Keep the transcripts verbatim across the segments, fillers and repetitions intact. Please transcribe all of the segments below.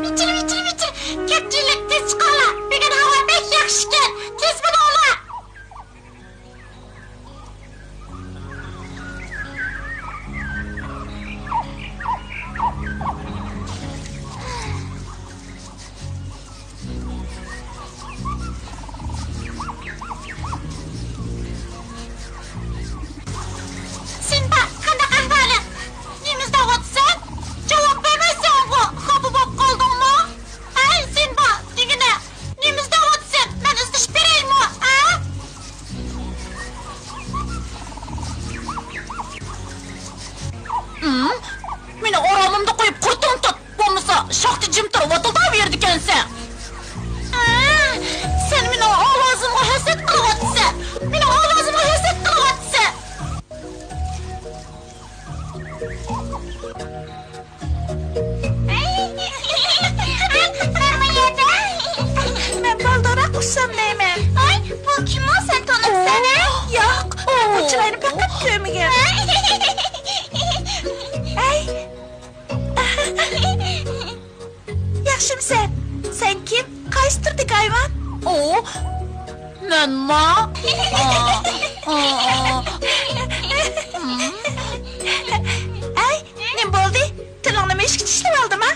ۋىچىر، ۋىچىر، ۋىچىر! كۆپچىلىك، تېز چىقىڭلار! بۈگۈن ھاۋا بەك ياخشىكەن! تېز بولۇڭلار! سىمبا، قانداق ئەھۋالىڭ؟ نېمە ئىزدەۋاتىسەن؟ جاۋاب بەرمەيسەنغۇ، خاپا بولۇپ قالدىڭمۇ؟ ھەي، سىمبا، دېگىنە، نېمە ئىزدەۋاتىسەن؟ مەن ئىزدىشىپ بېرەيمۇ، ھە؟ ھىم؟ مېنى ئارامىمدا قويۇپ قۇرتۇڭ تۇت، بولمىسا شاختا جىم تۇر، ۋاتىلداۋېرىدىكەنسەن. ھە، سەن مېنىڭ ئاۋازىمغا ھەسەت قىلىۋاتىسەن، مېنىڭ ئاۋازىمغا ھەسەت قىلىۋاتىسەن. مەن بالدۇرراق ئۇچسام دەيمەن. ھاي، بۇ كىمۇ؟ سەن تونۇمسەن، ھە؟ ياق، بۇ چىراينى پەقەت كۆرمىگەن. ھەي. ياخشىمۇسەن؟ سەن كىم؟ قايسى تۈردىكى ھايۋان؟ ئۇ، مەنما؟ ئەي، نېمە بولدى؟ تىلىڭنى مۈشۈك چىشلىۋالدىما؟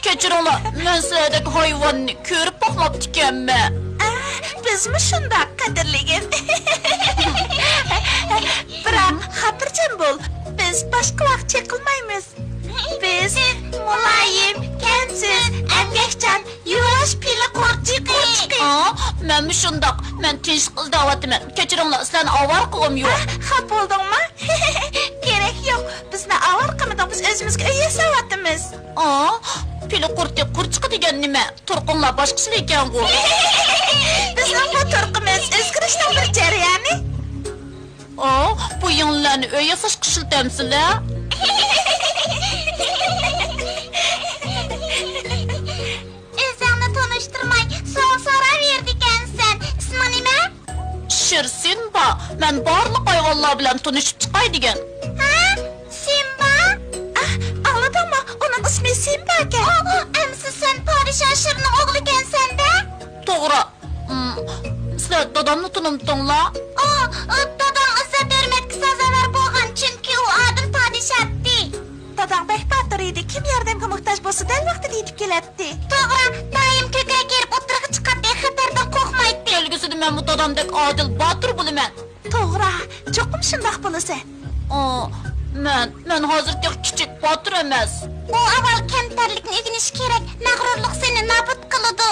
كەچۈرۈڭلار، مەن سىلەردەك ھايۋاننى كۆرۈپ باقماپتىكەنمەن. ئە، بىزمۇ شۇنداق، قەدىرلىگىن. بىراق، خاتىرجەم بول، بىز باشقىلارغا چېقىلمايمىز. بىز مۇلايىم، كەمسىز، ئەمگەكچان، يۇۋاش پىلە قۇرچىقى. ئا، مەنمۇ شۇنداق. مەن تىنچلىق ئىزدەۋاتىمەن. كەچۈرۈڭلار، سىلەرنى ئاۋارە قىلغۇم يوق. ئا، خاپا بولدۇڭمۇ؟ كېرەك يوق. بىزنى ئاۋارە قىلمىدىڭ، بىز ئۆزىمىزگە ئۆي ياساۋاتىمىز. ئا، پىلە قۇرتى قۇرچىقى دېگەن نېمە؟ تۇرقۇڭلار باشقىچىلا ئىكەنغۇ. بىزنىڭ بۇ تۇرقىمىز ئۆزگىرىشنىڭ بىر جەريانى. ئا، بۇ يىڭنىلەرنى ئۆي ياساشقا ئىشلىتەمسىلەر؟ ئۆزۈڭنى تونۇشتۇرماي سوئال سوراۋېرىدىكەنسەن. ئىسمىڭ نېمە؟ شىرسىمبا. مەن بارلىق ھايۋانلار بىلەن تونۇشۇپ چىقاي دېگەن. ھە؟ سىمبا؟ ئاھ، ئاڭلىدىڭمۇ؟ ئۇنىڭ ئىسمى سىمباكەن. ئۇ، ئۇ، ئەمىسە سەن پادىشاھ شىرنىڭ ئوغلىكەنسەن-دە؟ توغرا. ئىم، سىلەر دادامنى تونۇمتۇڭلار؟ ئۇ، ئۇ، داداڭ ئىززەت-ھۆرمەتكە سازاۋەر بولغان، چۈنكى ئۇ ئادىل پادىشاتتى. داداڭ بەك باتۇر ئىدى، كىم ياردەمگە موھتاج بولسا، دەل ۋاقتىدا يېتىپ كېلەتتى. توغرا، دائىم كۆكرەك كېرىپ ئوتتۇرىغا چىقاتتى، خەتەردىن قورقمايتتى. كەلگۈسىدە مەنمۇ دادامدەك ئادىل، باتۇر بولىمەن. توغرا، چوقۇم شۇنداق بولىسەن. ئا، مەن، مەن ھازىر تېخى كىچىك، باتۇر ئەمەس. ئۇ ئاۋۋال كەمتەرلىكنى ئۆگىنىشى كېرەك، مەغرۇرلۇق سېنى نابۇت قىلىدۇ.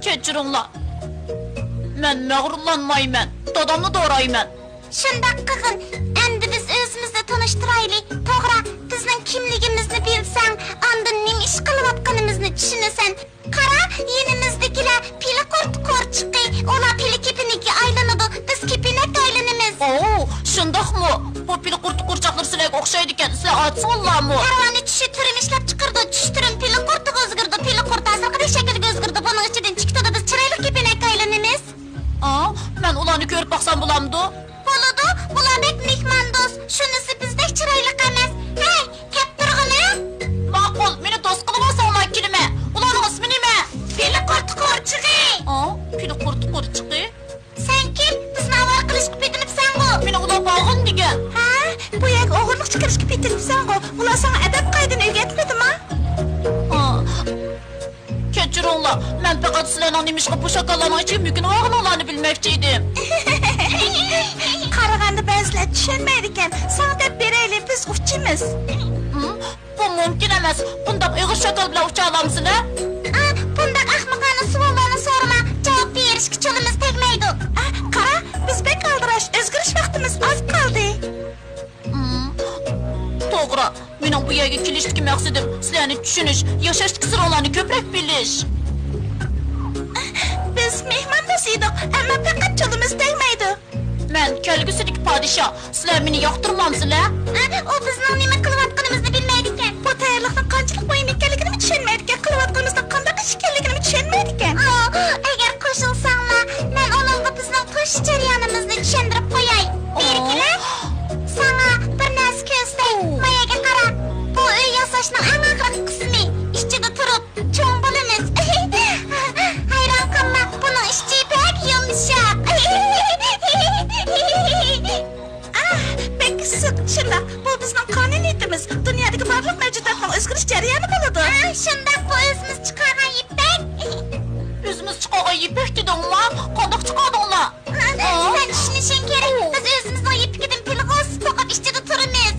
كەچۈرۈڭلار، مەن مەغرۇرلانمايمەن، دادامنى دورايمەن. شۇنداق قىلغىن، ئەمدى بىز ئۆزىمىزنى تونۇش بۇ پىلە قۇرتى قورچاقلىرى سىلەرگە ئوخشايدىكەن، سىلەر ئاتسىڭىزلارمۇ؟ پەرۋانە چۈشى تۈرمە ئىشلەپ چىقىرىدۇ، چۈش تۈرمە پىلە قۇرتىغا ئۆزگىرىدۇ، پىلە قۇرت ھازىرقىدەك شەكىلگە ئۆزگىرىدۇ، بۇنىڭ ئىچىدىن چىقىپ تۇرىدۇ، بىز چىرايلىق كېپىنەككە ئايلىنىمىز. ئا، مەن ئۇلارنى كۆرۈپ باقسام بولامدۇ؟ بولىدۇ، ئۇلار بەك مېھماندوست، شۇنىسى بىزدەك چىرايلىق ئەمەس. ھەي، كەپ تۇرغىنە! ماقۇل، مېنى دوست قىلىۋالساڭلار كېلىمەن. ئۇلارنىڭ ئىسمى نېمە؟ پىلە قۇرتى قورچىقى. ئا، پىلە قۇرتى قورچىقى. سەن كىم؟ بىزنى ئاۋارە قىلىشقا پېتىنىپسەنغۇ؟ مېنى ئۇلار باغىن دېگەن. ھە؟ بۇ يەرگە ئوغرىلىقچە كىرىشكە پېتىنىپسەنغۇ؟ ئۇلار ساڭا ئەدەپ-قائىدىنى ئۆگەتمىدىما؟ ئا، كەچۈرۈڭلار، مەن پەقەت سىلەرنىڭ نېمىشقا بۇ شاكاللارنىڭ ئىچىگە مۆكۈنۈۋالغىنىڭلارنى بىلمەكچى ئىدىم. قارىغاندا بەزىلەر چۈشەنمەيدىكەن، ساڭا دەپ بېرەيلى، بىز ئۇچىمىز. ھىم؟ بۇ مۇمكىن ئەمەس. بۇنداق ئېغىر شاكال بىلەن ئۇچالامسىلەر؟ ئا، بۇنداق ئەخمىقانە سوئاللارنى سورىما، جاۋاب بېرىشكە چولىمىز تەگمەيدۇ. ئا، قارا، بىز بەك ئالدىراش، ئۆزگىرىش ۋاقتىمىز ئاز قالدى. ھىم، توغرا. مېنىڭ بۇ يەرگە كېلىشتىكى مەقسىتىم سىلەرنى چۈشىنىش، ياشاشتىكى سىرىڭلارنى كۆپرەك بىلىش. بىز مېھماندوست ئىدۇق، ئەمما پەقەت چولىمىز تەگمەيدۇ. مەن كەلگۈسىدىكى پادىشاھ، سىلەر مېنى ياقتۇرمامسىلەر؟ ئە، ئۇ بىزنىڭ نېمە قىلىۋاتقىنىمىزنى بىلمەيدىكەن. بۇ تەييارلىقنىڭ قانچىلىك مۇھىم ئىكەنلىكىنىمۇ چۈشەنمەيدىكەن، قىلىۋاتقىنىمىزنىڭ قانداق ئىش ئىكەنلىكىنىمۇ چۈشەنمەيدىكەن. ئا، ئەگەر قوشۇلساڭلار، مەن ئۇنىڭغا بىزنىڭ توشۇش جەريانىمىزنى چۈشەندۈرۈپ قوياي. بېرىكىلە. ساڭا بىر نەرسە كۆرسىتەي. ما يەرگە قارا. بۇ ئۆي ياساشنىڭ ئەڭ ئاخىرقى قىسمى. ئىچىدە تۇرۇپ چوڭ بولىمىز. ھەيران قالما، بۇنىڭ ئىچى بەك يۇمشاق. ئاھ، بەك ئىسسىق. شۇنداق، بۇ بىزنىڭ قانۇنىيىتىمىز. دۇنيادىكى بارلىق مەۋجۇداتنىڭ ئۆزگىرىش جەريانى بولىدۇ. ئاھ، شۇنداق، بۇ ئۆزىمىز چىقارغان يىپەك. ئۆزىمىز چىقارغان يىپەك دېدىڭلار؟ قانداق چىقاردىڭلار؟ سەن چۈشىنىشىڭ كېرەك، بىز ئۆزىمىزنىڭ يىپىكىدىن پىلغا ئۇسسۇل توقۇپ ئىچىدە تۇرىمىز.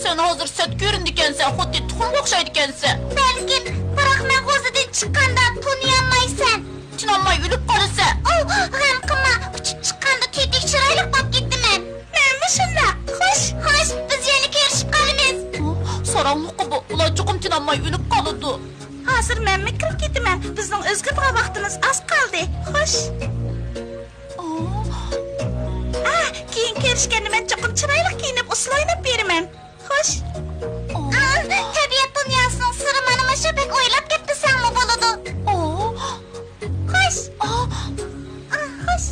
سەن ھازىر سەت كۆرۈنىدىكەنسەن، خۇددى تۇخۇمغا ئوخشايدىكەنسەن. بەلكىم، بىراق مەن غوزىدىن چىققاندا تونۇيالمايسەن. تىنالماي ئۆلۈپ قالىسەن. ئوۋ، غەم قىلما، ئۇچۇپ چىققاندا تېتىك چىرايلىق بولۇپ كېتىمەن. مەنمۇ شۇنداق. خوش. خوش، بىز يەنە كۆرۈشۈپ قالىمىز. ساراڭلىققۇ بۇ، ئۇلار چوقۇم تىنالماي ئۆلۈپ قالىدۇ. ھازىر مەنمۇ كىرىپ كېتىمەن، بىزنىڭ ئۆزگىرىدىغان ۋاقتىمىز ئاز قالدى. خوش. ئا، كېيىن كۆرۈشكەندە مەن چوقۇم چىرايلىق كىيىنىپ، ئۇسسۇل ئويناپ بېرىمەن. خوش. ئا، تەبىئەت دۇنياسىنىڭ سىرى مانا مۇشۇ، بەك ئويلاپ كەتمىسەڭمۇ بولىدۇ. خوش. ئا، خوش.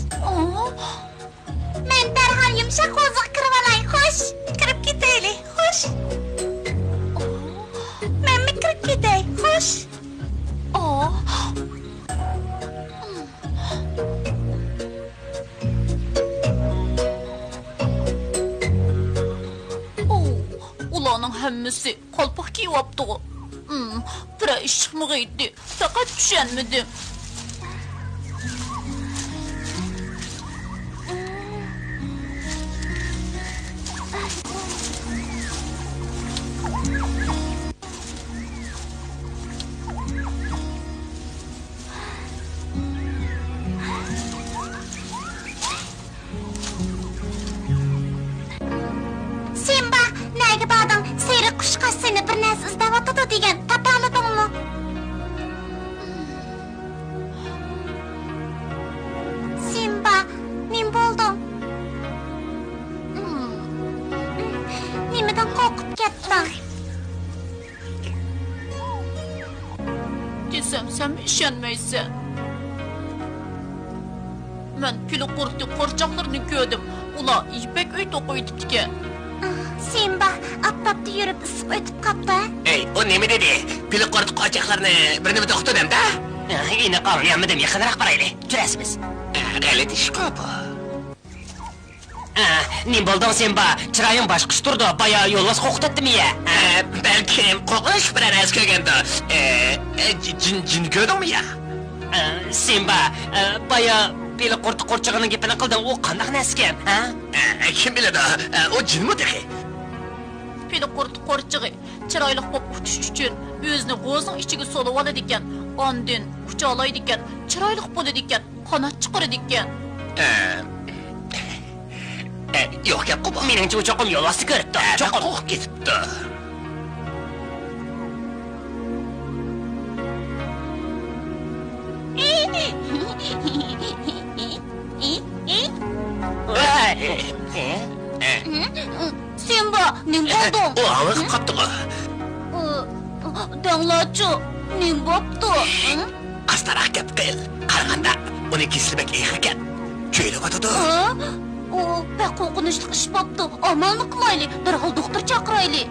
مەن دەرھال يۇمشاق ھوزۇغا كىرىۋالاي، خوش. كىرىپ كېتەيلى، خوش. مەنمۇ كىرىپ كېتەي، خوش. ئۇلارنىڭ ھەممىسى قالپاق كىيىۋاپتىغۇ؟ ئىم، بىرەر ئىش چىقمىغىيتتى، پەقەت چۈشەنمىدىم. سىمبا، نەگە باردىڭ؟ سېرىق قۇشقاچ سېنى بىر نەرسە ئىزدەۋاتىدۇ دېگەن، تاپالىدىڭمۇ؟ سىمبا، نېمە بولدۇڭ؟ نېمىدىن قورقۇپ كەتتىڭ؟ دېسەم، سەنمۇ ئىشەنمەيسەن. مەن پىلە قۇرتى قورچاقلىرىنى كۆردۈم. ئۇلار يىپەك ئۆي توقۇۋېتىپتىكەن. سىمبا، ئاپتاپتا يۈرۈپ ئىسسىق ئۆتۈپ قاپتۇ. ئەي، ئۇ نېمە دېدى؟ پىلە قۇرتى قورچاقلىرىنى بىر نېمە توقۇتىدۇ دەمدە؟ ئېنىق ئاڭلىيالمىدىم، يېقىنراق بارايلى. تۇرارسىز. غەلىتە ئىشقۇ بۇ. ئە، نېمە بولدۇڭ، سىمبا؟ چىرايىڭ باشقىچە تۇرىدۇ، بايا يولۋاس قورقۇتاتتىمۇ يا؟ ئە، بەلكىم قورقۇنچلۇق بىرەر نەرسە كۆرگەندۇ. ئە، ئە، ج-، جىن، جىن كۆردۈڭمۇ يا؟ ئە، سىمبا، ئە، بايا پىلە قۇرتى قورچىقىنىڭ گېپىنى قىلدىڭ، ئۇ قانداق نەرسىكەن، ھە؟ ئە، كىم بىلىدۇ، ئە، ئۇ جىنمۇ تېخى؟ پىلە قۇرتى قورچىقى چىرايلىق بولۇپ ئۇچۇش ئۈچۈن ئۆزىنى غوزىنىڭ ئىچىگە سولىۋالىدىكەن، ئاندىن ئۇچالايدىكەن، چىرايلىق بولىدىكەن. قانات چىقىرىدىكەن. ئە، ئە، يوق گەپقۇ بۇ. مېنىڭچە ئۇ چوقۇم يولۋاسنى كۆرۈپتۇ. ئە، چوقۇم قورقۇپ كېتىپتۇ. سىمبا، نېمە بولدۇڭ؟ ئۇ ئاۋۇرۇپ قاپتىغۇ. ئۇ، دەڭلارچۇ، نېمە بوپتۇ؟ ئاستاراق گەپ قىل. قارىغاندا، ئۇنىڭ كېسىلى بەك ئېغىركەن. جۆيلۈۋاتىدۇ. ھە؟ ئۇ بەك قورقۇنچلۇق ئىش بوپتۇ. ئامالنى قىلايلى، دەرھال دوختۇر چاقىرايلى.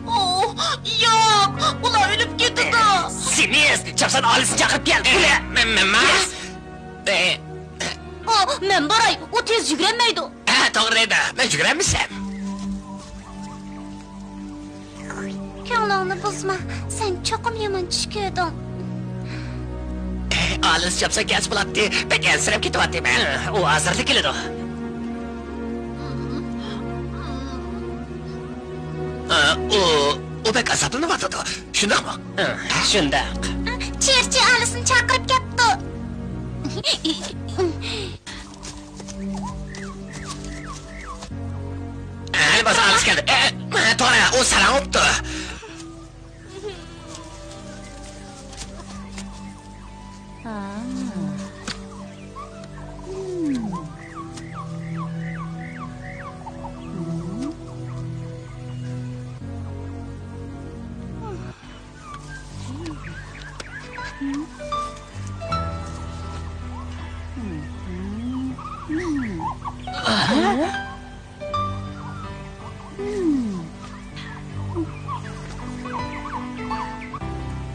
ئوھ، ياق، ئۇلار ئۆلۈپ كېتىدۇ. سىمىز، چاپسان ئائىلىسىنى چاقىرىپ كەل. مەن، مەن، مەن. ئوھ، مەن باراي، ئۇ تېز يۈگۈرەلمەيدۇ. ھە، توغرا دەيدۇ، مەن يۈگۈرەلمىسەم. كۆڭلۈڭنى بۇزما، سەن چوقۇم يامان چۈش كۆردۈڭ. ئالىس چاپسان كەلسە بولاتتى، بەك ئەنسىرەپ كېتىۋاتىمەن. ئۇ ھازىرلا كېلىدۇ. ئۇ، ئۇ بەك ئازابلىنىۋاتىدۇ، شۇنداقمۇ؟ شۇنداق. چىرچى ئالىسنى چاقىرىپ كەپتۇ. ئەمدى بولسا ئالىس كەلدى. ئە، توغرا، ئۇ ساراڭ بوپتۇ.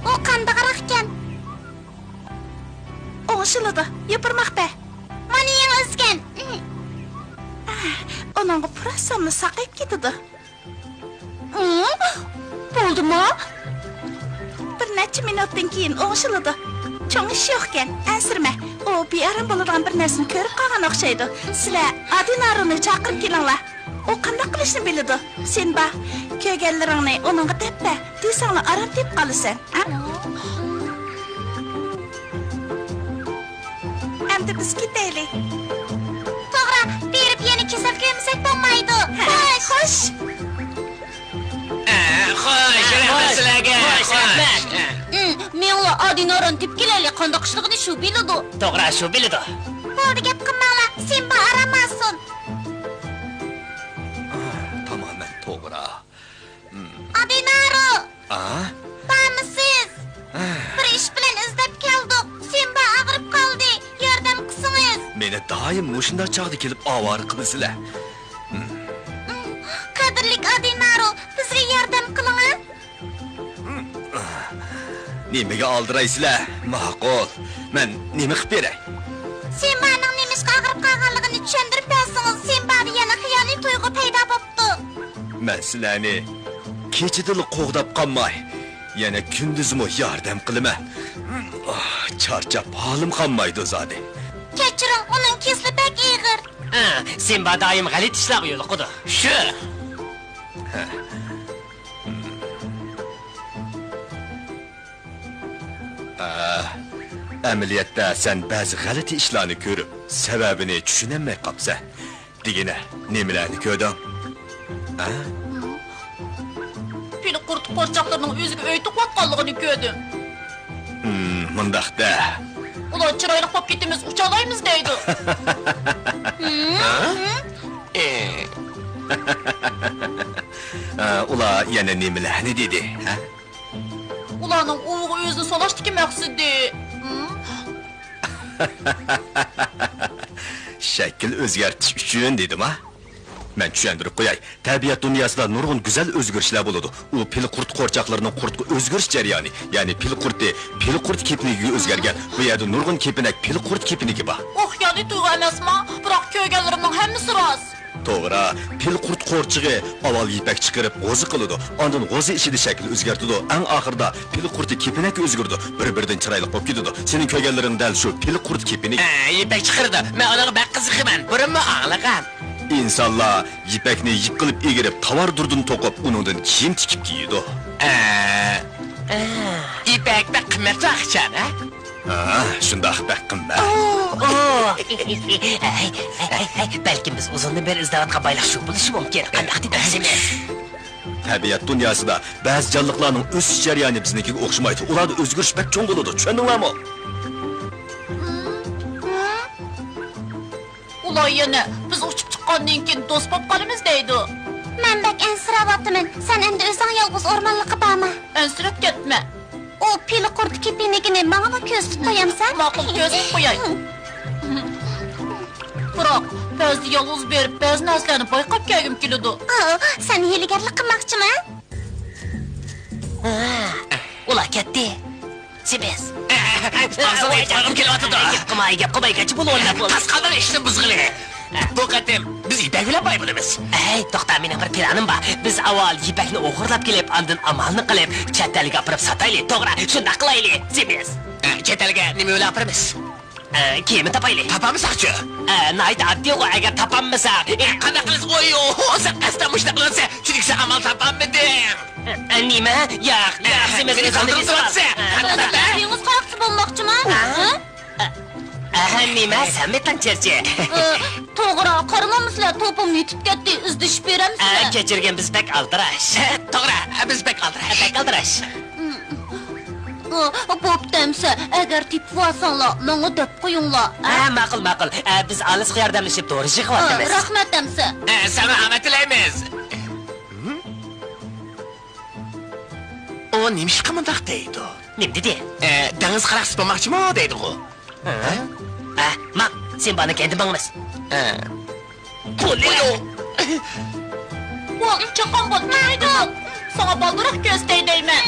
ئۇ قانداقراق ئىكەن؟ ئوڭشىلىدۇ، يوپۇرماق بەر. مانا يېڭى ئۆسكەن. ئۇنىڭغا پۇراساملا ساقىيىپ كېتىدۇ. ئۇ، بولدىمۇ؟ بىر نەچچە مىنۇتتىن كېيىن ئوڭشىلىدۇ. چوڭ ئىش يوقكەن، ئەنسىرىمە. ئۇ بىئارام بولىدىغان بىر نەرسىنى كۆرۈپ قالغان ئوخشايدۇ. سىلەر ئادىنارونى چاقىرىپ كېلىڭلار. ئۇ قانداق قىلىشنى بىلىدۇ. سىمبا، كۆرگەنلىرىڭنى ئۇنىڭغا دەپ بەر. دېسەڭلا ئارام تېپىپ قالىسەن. ئەمدى بىز كېتەيلى. توغرا، بېرىپ يەنە كېسەل كۆرمىسەك بولمايدۇ. ھە، خوش. خوش. ئە، خوش، رەھمەت سىلەرگە. خوش، رەھمەت. ئە. ئىم، مېڭىڭلار ئادىنارونى تېپىپ كېلەيلى، قانداق ئىشلىقىنى شۇ بىلىدۇ. توغرا، شۇ بىلىدۇ. بولدى، گەپ قىلماڭلار، سىمبا ئارام ئالسۇن. تامامەن توغرا. ئادىنارو! ئا؟ بارمۇسىز؟ بىر ئىش بىلەن ئىزدەپ كەلدۇق. سىمبا ئاغرىپ قالدى. ياردەم قىلسىڭىز. مېنى دائىم مۇشۇنداق چاغدا كېلىپ ئاۋارە قىلىسىلەر. قەدىرلىك ئادىنارو، بىزگە ياردەم قىلىڭا. نېمىگە ئالدىرايسىلەر؟ ماقۇل. مەن نېمە قىلىپ بېرەي؟ سىمبانىڭ نېمىشقا ئاغرىپ قالغانلىقىنى چۈشەندۈرۈپ بەرسىڭىز، سىمبادا يەنە خىيالىي تۇيغۇ پەيدا بوپتۇ. مەن سىلەرنى كېچىدىلا قوغداپ قالماي، يەنە كۈندۈزمۇ ياردەم قىلىمەن. ئاھ، چارچاپ ھالىم قالمايدۇ زادى. كەچۈرۈڭ، ئۇنىڭ كېسىلى بەك ئېغىر. ھە، سىمبا دائىم غەلىتە ئىشلارغا يولۇقىدۇ. شۇ. ئە، ئەمەلىيەتتە سەن بەزى غەلىتە ئىشلارنى كۆرۈپ، سەۋەبىنى چۈشىنەلمەي قاپسەن. دېگىنە، نېمىلەرنى كۆردۈڭ؟ ھە؟ پىل قۇرت قورچاقلىرىنىڭ ئۆزىگە ئۆي تىقىۋاتقانلىقىنى كۆردۈم. ھىم، مۇنداق دە. ئۇلار چىرايلىق بولۇپ كېتىمىز، ئۇچالايمىز دەيدۇ. ھە؟ ئۇلار يەنە نېمىلەرنى دېدى، ھە؟ ئۇلارنىڭ ئۇۋىغا ئۆزىنى سولاشتىكى مەقسىتى. شەكىل ئۆزگەرتىش ئۈچۈن دېدىما؟ مەن چۈشەندۈرۈپ قوياي. تەبىئەت دۇنياسىدا نۇرغۇن گۈزەل ئۆزگىرىشلەر بولىدۇ. ئۇ پىل قۇرت قورچاقلىرىنىڭ قۇرتقا ئۆزگىرىش جەريانى، يەنى پىل قۇرتى پىل قۇرت كېپىنىگە ئۆزگەرگەن. بۇ يەردە نۇرغۇن كېپىنەك پىل قۇرت كېپىنىكى بار. ئوھ، يەنى تۇيغۇ ئەمەسما؟ بىراق كۆرگەنلىرىمنىڭ ھەممىسى راست. توغرا، پىل قۇرت قورچىقى ئاۋۋال يىپەك چىقىرىپ غوزا قىلىدۇ، ئاندىن غوزا ئىچىدە شەكىل ئۆزگەرتىدۇ، ئەڭ ئاخىرىدا پىل قۇرتى كېپىنەككە ئۆزگىرىدۇ، بىر-بىرىدىن چىرايلىق بولۇپ كېتىدۇ. سېنىڭ كۆرگەنلىرىڭ دەل شۇ پىل قۇرت كېپىنىكى. ھە، يىپەك چىقىرىدۇ. مەن ئۇنىڭغا بەك قىزىقىمەن، بۇرۇنمۇ ئاڭلىغان. ئىنسانلار يىپەكنى يىپ قىلىپ ئېگىرىپ، تاۋار دۇردىن توقۇپ، ئۇنىڭدىن كىيىم تىكىپ كىيىدۇ. ئە، ئە، يىپەك بەك قىممەتلىك ئىكەن، ھە؟ ھە، شۇنداق، بەك قىممەت. ئو، ئو. ھەي، ھەي، ھەي، ھەي، بەلكىم بىز ئۇزۇندىن بېرى ئىزدەۋاتقان بايلىق شۇ بولۇشى مۇمكىن. قانداق دېدى سىمىز؟ تەبىئەت دۇنياسىدا بەزى جانلىقلارنىڭ ئۆسۈش جەريانى بىزنىڭكىگە ئوخشىمايدۇ. ئۇلاردا ئۆزگىرىش بەك چوڭ بولىدۇ. چۈشەندىڭلارمۇ؟ ئۇلار يەنە بىز ئۇچۇپ چىققاندىن كېيىن دوست بولۇپ قالىمىز دەيدۇ. مەن بەك ئەنسىرەۋاتىمەن. سەن ئەمدى ئۆزۈڭ يالغۇز ئورمانلىققا بارما. ئەنسىرەپ كەتمە. ئۇ پىلە قۇرت كېپىنىگىنى ماڭىمۇ كۆرسىتىپ قويامسەن؟ ماقۇل، كۆرسىتىپ قوياي. بىراق، بەزىدە يالغۇز بېرىپ، بەزى نەرسىلەرنى بايقاپ كەلگۈم كېلىدۇ. ئا، سەن ھىيلىگەرلىك قىلماقچىمۇ؟ ھە؟ ئۇلار كەتتى. سىمىز. ئاغزىنى ئېچىپ قويغۇم كېلىۋاتىدۇ. گەپ قىلماي، گەپ قىلماي، گەچچە بولۇۋالما. قاسقالدىن ئىشنى بۇزغىلى. بۇ قېتىم بىز يىپەك بىلەن باي بولىمىز. ھەي، توختا، مېنىڭ بىر پىلانىم بار. بىز ئاۋۋال يىپەكنى ئوغرىلاپ كېلىپ، ئاندىن ئامالنى قىلىپ، چەت ئەلگە ئاپىرىپ ساتايلى. توغرا، شۇنداق قىلايلى، سىمىز. ئە، چەت ئەلگە نېمە بىلەن ئاپىرىمىز؟ ئە، كېمە تاپايلى. تاپالمىساقچۇ؟ ئە، ناھايىتى ئاددىيغۇ، ئەگەر تاپالمىساق. ئە، قانداق قىلىسىز؟ ئوي، ئو، سەن قەستەن مۇشۇنداق قىلىۋاتىسەن، چۈنكى سەن ئامال تاپالمىدىڭ. ئە، ئە، نېمە؟ ياق، ياق، سىمىز، مېنى قانداق قىلىۋاتىسەن؟ دېڭىز قاراقچىسى بولماقچىما؟ ھە؟ ئەھە، نېمە؟ سەنمۇ تەڭ چېرچى؟ ئە، توغرا، قارىمامسىلەر، توپۇم يېتىپ كەتتى، ئىزدىشىپ بېرەمسىلەر؟ ئە، كەچۈرگىن، بىز بەك ئالدىراش. ئە، توغرا، بىز بەك ئالدىراش. بەك ئالدىراش. ئە، بوپتۇ ئەمسە، ئەگەر تېپىۋالساڭلار، ماڭا دەپ قويۇڭلار. ئە، ماقۇل، ماقۇل. ئە، بىز ئالىسقا ياردەملىشىپ دورا يىغىۋاتىمىز. ئە، رەھمەت ئەمسە. ئە، ساڭا ئامەت تىلەيمىز. ئۇ نېمىشقا مۇنداق دەيدۇ؟ نېمە دېدى؟ ئە، دېڭىز قاراقچىسى بولماقچىمۇ دەيدىغۇ؟ ھە؟ ئە، ماڭ، سىمبانىڭ كەينىدىن ماڭىمىز. ئە. قولى. ۋاڭ، چاققان بول، تۇرمايدۇ. ساڭا بالدۇرراق كۆرسىتەي دەيمەن.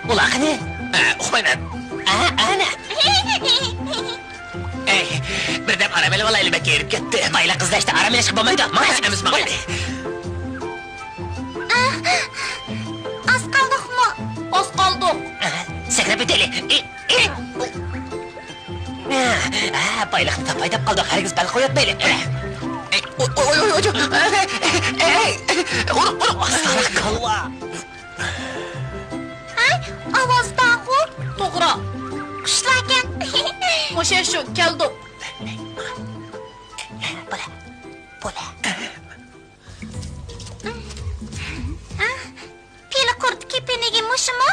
ئۇلار قېنى؟ ئە، ئۇقمايمەن. ئە، ئەنە. ئەي، بىردەم ئارام ئېلىۋالايلى، بەك ھېرىپ كەتتىم. بايلىق ئىزدەشتە ئارام ئېلىشقا بولمايدۇ. ماڭ، ھەممىمىز ماڭايلى. ئاھ، ئاز قالدۇقمۇ؟ ئاز قالدۇق. ئاھ، سەكرەپ ئۆتەيلى. ئى، ئى. ئاھ، بايلىقنى تاپاي دەپ قالدۇق. ھەرگىز بەل قويۇۋەتمەيلى. ئەي، ئوي، ئوي، ئوي، ئوي، ئوي. ئەي، ئەي، ئەي، ئۇرۇق، ئۇرۇق. ئاستاغفىرۇللا. ھەي، ئاۋازداغۇ. توغرا. قۇشلاركەن. مۇشۇ شۇ، كەلدۇق. بولە، بولە. پىلە قۇرت كېپىنىگى مۇشۇمۇ؟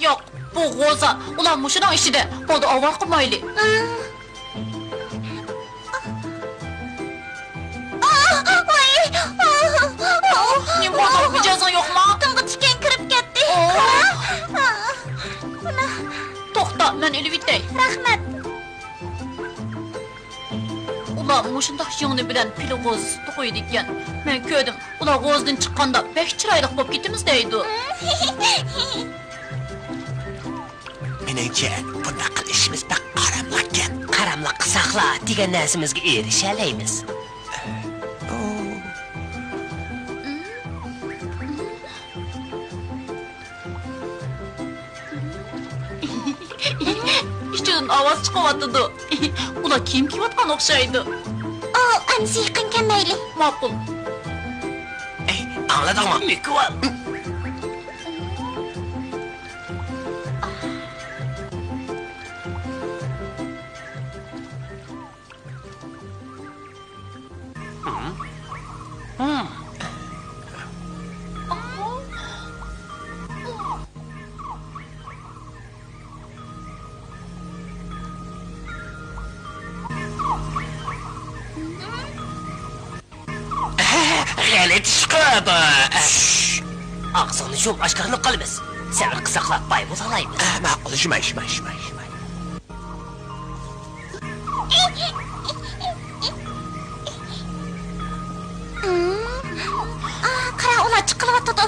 ياق، بۇ غوزا. ئۇلار مۇشۇنىڭ ئىچىدە. بولدى، ئاۋارە قىلمايلى. ئاھ، ۋاي! ئاھ، ئاھ، ئاھ. نېمە بولدى؟ مىجەزىڭ يوقمۇ؟ تۇڭغا تىكەن كىرىپ كەتتى. ئاھ. ئاھ، ئاھ. توختا، مەن ئېلىۋېتەي. رەھمەت. ئۇلار مۇشۇنداق يىڭنە بىلەن پىلە غوزىسى توقۇيدىكەن. مەن كۆردۈم، ئۇلار غوزىدىن چىققاندا بەك چىرايلىق بولۇپ كېتىمىز دەيدۇ. مېنىڭچە، بۇنداق قىلىشىمىز بەك ئاراملىقكەن. قاراملىق قىلساقلا، دېگەن نەرسىمىزگە ئېرىشەلەيمىز. ئىچىدىن ئاۋاز چىقىۋاتىدۇ. ئۇلار كىيىم كىيىۋاتقان ئوخشايدۇ. ئۇ ئەمسە يېقىن كەلمەيلى. ماقۇل. ئەي، ئاڭلىدىڭمۇ؟ مىكۋال. غەلىتە ئىش قىلدى. ئاغزىڭنى يۇم، ئاشكارىلىنىپ قالىمىز. سەۋر قىلساقلا باي بولالايمىز. ماقۇل، شۇماي، شۇماي، شۇماي، شۇماي. ئا، قارا، ئۇلار چىقىۋاتىدۇ.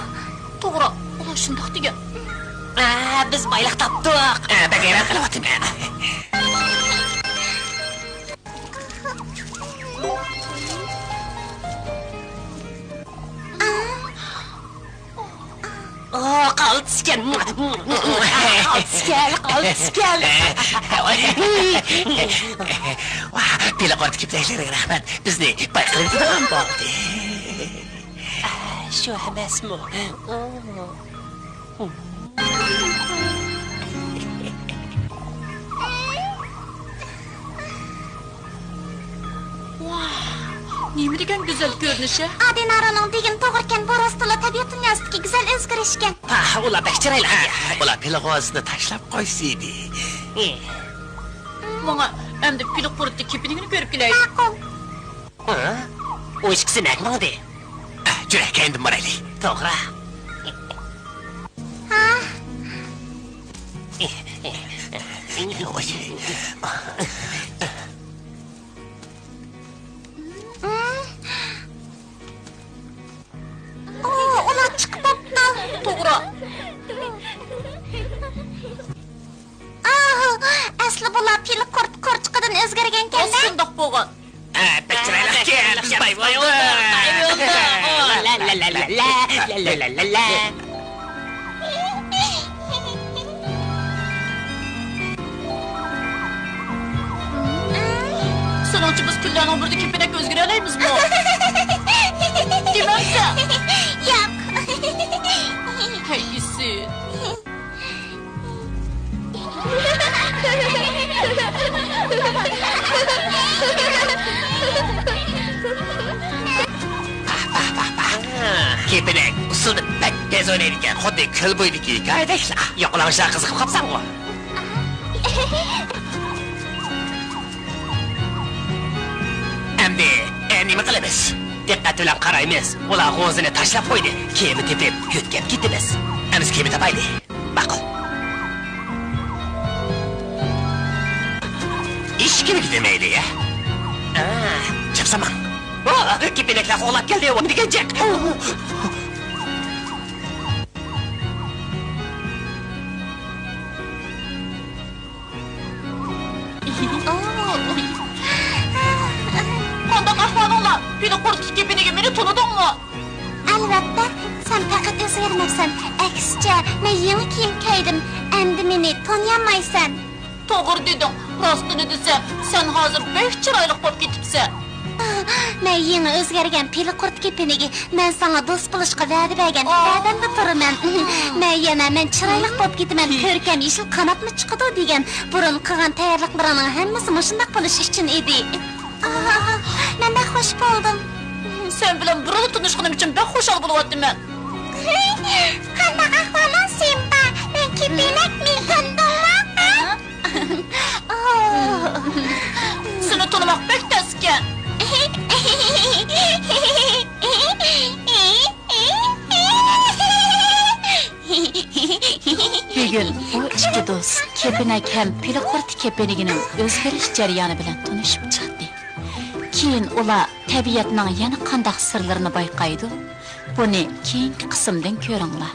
توغرا، ئۇلار شۇنداق دېگەن. ئا، بىز بايلىق تاپتۇق. ئا، بەك ھەيران قېلىۋاتىمەن. ئا، قالتىسكەن. قالتىسكەن، قالتىسكەن. ۋاھ، پىلە قۇرت كېپىنەكلىرىگە رەھمەت. بىزنى باي قىلىۋېتىدىغان بولدى. شۇ ئەمەسمۇ؟ ۋاھ، نېمە دېگەن گۈزەل كۆرۈنۈش ھە! ئادىنارونىڭ دېگىنى توغرىكەن، بۇ راستتىنلا تەبىئەت دۇنياسىدىكى گۈزەل ئۆزگىرىشكەن. پاھ، ئۇلار بەك چىرايلىق. ھە، ئۇلار پىلغوزىنى تاشلاپ قويسىدى. ماڭا ئەمدى پىلە قۇرتى كېپىنىگىنى كۆرۈپ كېلەيلى. ماقۇل. ھە؟ ئۇ ئىككىسى نەگە ماڭدى؟ ئە، جۈرە، كەينىدىن بارايلى. توغرا. ھا. ئۇ، ئۇلار چىقىپ بوپتۇ. توغرا. ئاھ، ئەسلى بۇلار پىلە قۇرت قورچىقىدىن ئۆزگەرگەنكەن-دە. شۇنداق بولغان. ھە، بەك چىرايلىقكەن، بىز باي بولدۇق. باي بولدۇق. لا، لا، لا، لا. سېنىڭچە بىز كۈنلەرنىڭ بىرىدە كېپىنەككە ئۆزگىرەلەيمىزمۇ؟ دېمەمسەن؟ ياق. ھەي، ئىسىت. كېپىنەك ئۇسسۇلدا بەك تېز ئوينايدىكەن، خۇددى كۆل بويىدىكى ھېكايىدەكلا. ياقىلاڭشا قىزىقىپ قاپسەنغۇ؟ ئەمدى، ئە، نېمە قىلىمىز؟ دىققەت بىلەن قارايمىز. ئۇلار غوزىنى تاشلاپ قويدى. كېمە تېپىپ، يۆتكەپ كېتىمىز. ئەمىسە كېمە تاپايلى. ماقۇل. ئىشىكىنى كېتىرمەيلى، يا. ئا، چاپسان ماڭ. ئو، كېپىنەكلەر قوغلاپ كەلدى، نېمە دېگەن جىق. قانداق ئەھۋالىڭلار؟ پىلە قۇرتلۇق كېپىنىگە مېنى تونۇدۇڭمۇ؟ ئەلۋەتتە، سەن پەقەت ئۆزگەرمەپسەن. ئەكسىچە، مەن يېڭى كىيىم كىيدىم. ئەمدى مېنى تونۇيالمايسەن. توغرا دېدىڭ. راستىنى دېسەم، سەن ھازىر بەك چىرايلىق بولۇپ كېتىپسەن. مەن يېڭى ئۆزگەرگەن پىلە قۇرت كېپىنىگى. مەن ساڭا دوست بولۇشقا ۋەدە بەرگەن، ۋەدەمدە تۇرىمەن. مەن يەنە مەن چىرايلىق بولۇپ كېتىمەن، كۆركەم يېشىل قاناتمۇ چىقىدۇ دېگەن. بۇرۇن قىلغان تەييارلىقلىرىڭنىڭ ھەممىسى مۇشۇنداق بولۇش ئۈچۈن ئىدى. ئاھ، مەن بەك خۇش بولدۇم. سەن بىلەن بۇرۇنلا تونۇشقىنىم ئۈچۈن بەك خۇشال بولۇۋاتىمەن. قانداق ئەھۋالىڭ، سىمبا؟ مەن كېپىنەكمۇ، تونۇدۇڭمۇ؟ سېنى تونۇماق بەك تەسكەن. بۈگۈن بۇ ئىككى دوست كېپىنەك ھەم پىلە قۇرت كېپىنىگىنىڭ ئۆزگىرىش جەريانى بىلەن تونۇشۇپ چىقتى. كېيىن ئۇلار تەبىئەتنىڭ يەنە قانداق سىرلىرىنى بايقايدۇ؟ بۇنى كېيىنكى قىسىمدىن كۆرۈڭلار.